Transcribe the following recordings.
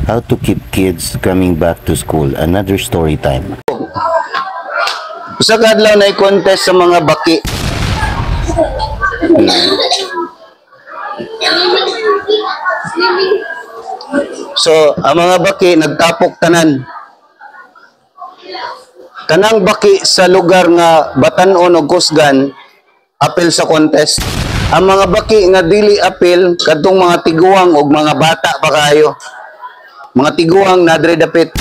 How to keep kids coming back to school. Another story time. Usa ka adlaw na contest sa mga baki. So, ang mga baki nagtapok tanan. Tanang baki sa lugar nga Batan-on o Kusgan apil sa contest. Ang mga baki nga dili apil kadtong mga tiguang og mga bata pa kayo. Mga tiguang na diri dapit.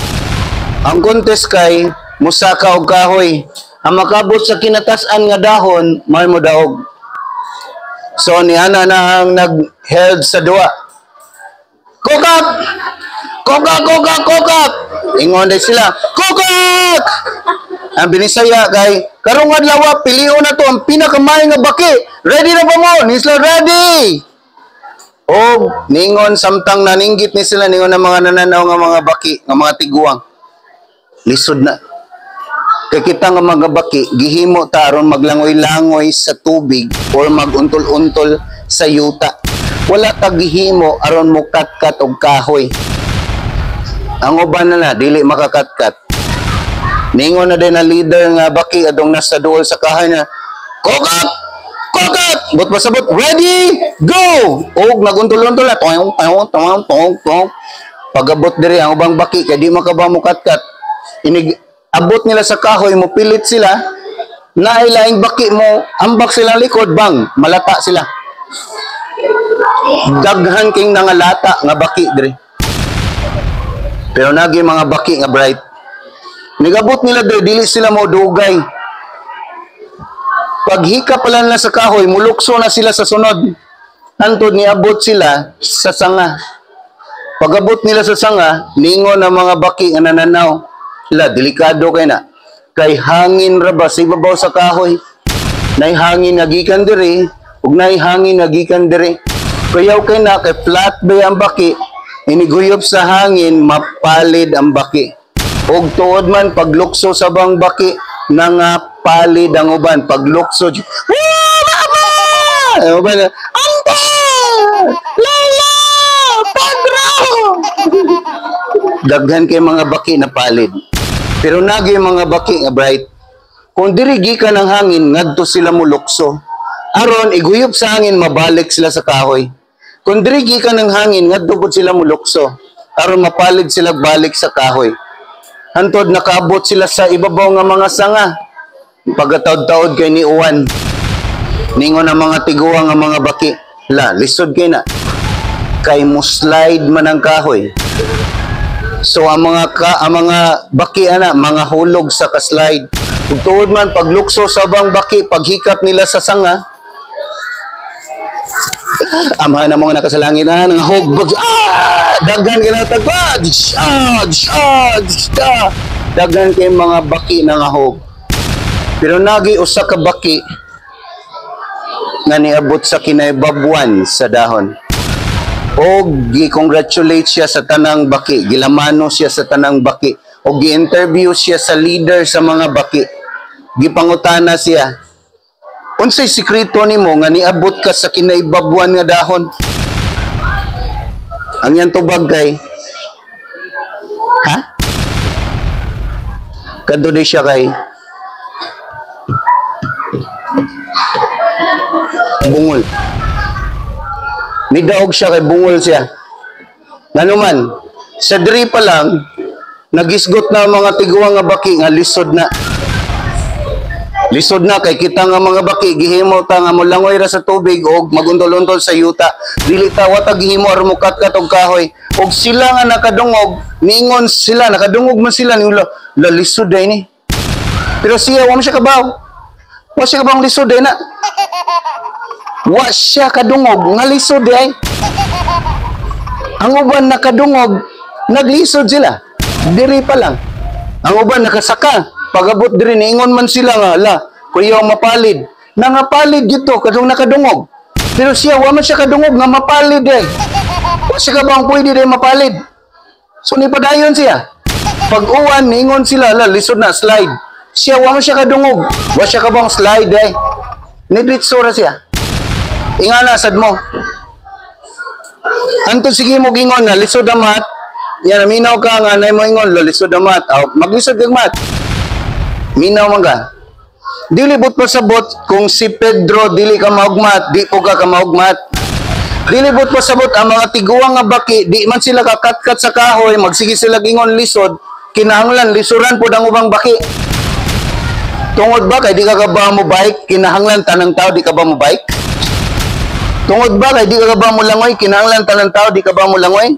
Ang contest kay musaka og kahoy. Ang makabot sa kinatas-an nga dahon, may mo daog. So ni ana na ang nag-held sa duwa. Kokak! Kokak, kokak, kokak! Ingon din sila, "Kokak!" Ang binisaya kay, "Karong adlaw, pilion na to ang pinakamay nga baki. Ready na ba mo?" Ni sila, "Ready!" Og ningon samtang naninggit ni sila, ningon ang mga nananaw nga mga baki, nga mga tiguang. "Lisod na. Kay kita nga mga baki, gihimo ta aron maglangoy-langoy sa tubig or maguntol-untol sa yuta. Wala ta gihimo aron mukatkat og kahoy." Ang uban na na, dili makakatkat. Ningon na din ang leader nga baki adong nasa duol sa kahoy na, "Kokak! Kokak!" But pasabot, "Ready! Go!" Og naguntol-untol na, tong, tong, tong, tong, tong. Pagabot diri ang ubang baki, kay di makaba mukatkat. Inig, abot nila sa kahoy, mo pilit sila, naay laing baki mo, ambak sila likod, bang, malata sila. Daghan king nangalata nga baki diri. Pero nagi mga baki nga bright. Nigabot nila diri, dili sila mo dugay. Paghika pala nila sa kahoy, mulukso na sila sa sunod. Hantod niabot sila sa sanga. Pagabot nila sa sanga, ningon ang mga baki nga nananaw, "La, delikado kay na. Kay hangin ra ba sa ibabaw sa kahoy. Nay hangin nga gikan diri, ug nay hangin nga gikan diri. Kuyaw kay na, kay flat ba ang baki, iniguyop sa hangin, mapalid ang baki." Og tuod man, paglukso sa bang baki, nangapalid ang uban. Paglukso, "Woo, mama!" Ang uban, "Ante! Lolo! Pedro!" Daghan kay mga baki na palid. Pero nagi mga baki nga bright. Kung diri gikan ang hangin, ngadto sila mulukso. Aron iguyop sa hangin, mabalik sila sa kahoy. Kung diri gikan ang hangin, ngadto pud sila mulukso. Aron mapalid sila balik sa kahoy. Hantod nakaabot sila sa ibabaw nga mga sanga. Pagkataod-taod kay ni Uwan. Ningon ang mga tiguang nga mga baki, "La, lisod kay na. Kay mo slide man ang kahoy." So ang mga baki ana mga hulog sa kaslide. Ug tuod man, paglukso sa ubang baki, paghikap nila sa sanga, "Amahan ng mga nakasalangit na nga hogbag, ah, daghan kay natagpa, ah, ah, ah." Daghan kay mga baki na nga hog. Pero nagi usa ka baki nga niabot sa kinaibabuan sa dahon. Og gi-congratulate siya sa tanang baki, gilamano siya sa tanang baki, og gi-interview siya sa leader sa mga baki. Gipangutana siya, "Unsay sikreto nimo nga niabot ka sa kinaibabuan nga dahon?" Ang iyang tubag kay, "Ha?" Kadto di siya kay bungol. Nidaog siya kay bungol siya. Ngano man, sa diri pa lang, nagisgot na ang mga tiguang nga baki nga lisod na. Lisod na kay kita nga mga baki gihimo ta nga molangoy ra sa tubig og maguntol-untol sa yuta. Dili ta wa ta gihimo aron mukatkat og kahoy. Og sila nga nakadungog, ningon sila, nakadungog man sila ni, "La, lisod day ni." Pero siya wa man siya kabaw. Wa siya kabang lisod day na. Wa siya kadungog nga lisod day. Ang uban nakadungog, naglisod sila. Diri pa lang. Ang uban nakasaka. Pagabot diri niingon man sila nga, "La, kuyaw mapalid." Nangapalit dito kadtong nakadungog. Pero siya wa man siya kadungog nga mapalid eh. Wa siya kabang pwede day mapalid. So nipadayon siya. Pag uwan niingon sila, "La, lisod na, slide." Siya wa man siya kadungog. Wa siya kabang slide eh. Nidritso ra siya. Ingana sad mo. Antod sige mo gingon nga lisod ang math, Yan, minaw ka nga nay mo ingon, "Lisod ang math." Aw, maglisod kag math. Minaw man ka. Dili buot pasabot kung si Pedro dili ka maog math, di po ka kamaog math. Dili buot pasabot ang mga tiguang nga baki, di man sila kakatkat sa kahoy, magsige sila ingon lisod, kinahanglan lisuran pod ang ubang baki. Tungod ba kay di ka ba mo bike, kinahanglan tanang tao di ka ba mo bike? Tungod ba kay di ka ba mo langoy, kinahanglan tanang tao di ka ba mo langoy?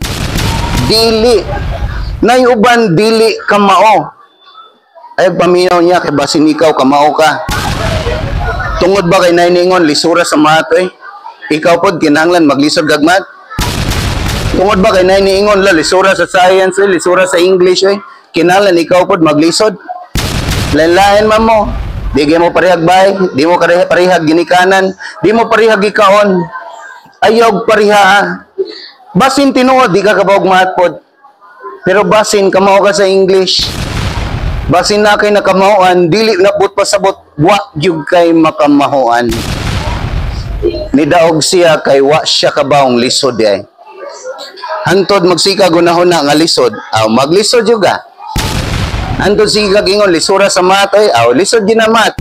Dili. Nay uban dili kamao. Ay paminaw niya kay basin ikaw kamao ka. Tungod ba kay nay ningon lisura sa math eh? Ikaw pod kinahanglan maglisod kag math? Tungod ba kay nay niingon la lisura sa science eh, lisura sa English eh, kinahanglan ikaw pod maglisod? Lain-lain man mo. Di mo parehag bay, di mo parehag ginikanan, di mo parehag gikaon. Ayaw pareha ah. Basin tinuod di ka kabawog math pod. Pero basin kamao ka sa English. Basin na kay nakamauan, dili na buot pasabot, wa gyud kay makamahuan. Nidaog siya kay wa siya kabawong lisod ay. Hantod magsika gunahon na nga lisod, aw maglisod juga. Hantod sige kag ingon lisura sa math ay, aw lisod gina math.